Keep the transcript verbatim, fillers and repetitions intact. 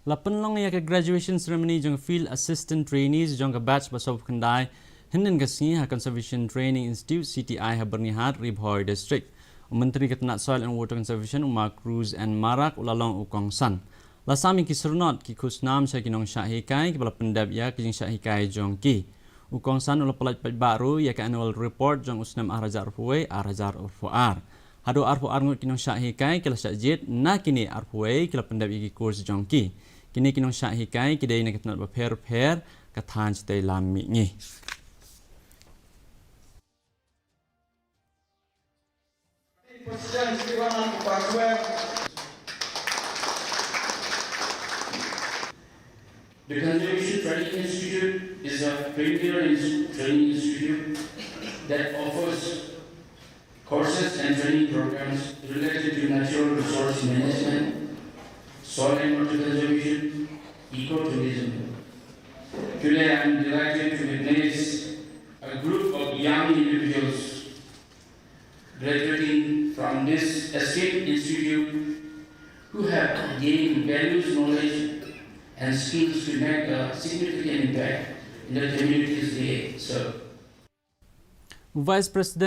La pynlong ïa ka graduation ceremony jong Field Assistant Trainees jong ka batch ba sawphew khyndai hynnin ka sngi ha Conservation Training Institute, C T I, ha Byrnihat, Ri Bhoi District. U Myntri ka tnat Soil and Water Conservation, u Ma Cruz N Marak, u la long u kongsan. La sam ïa ki syrnod, ki khusnam sha ki nongshah hikai kiba la pyndep ïa ka jingshah hikai jong ki. U kongsan u la pyllait paidbah ruh ïa ka annual report jong u snem ar hajar arphew wei, ar hajar arphew ar. Haduh arphew ar ngut ki nongshah hikai ki la shah jied, na kine arphew wei ki la pyndep ïa ki course jong ki. Kine ki nongshah hikai ki dei na ki tnat bapher bapher ka thaiñ shatei lam mihngi. The Conservation Training Institute is a premier ins- training institute that offers courses and training programs related to natural resource management, soil and water conservation, ecotourism. Today I am delighted to witness a group of young individuals graduating from this esteemed institute who have gained values, knowledge, and skills to make a significant impact in the communities they serve. Vice President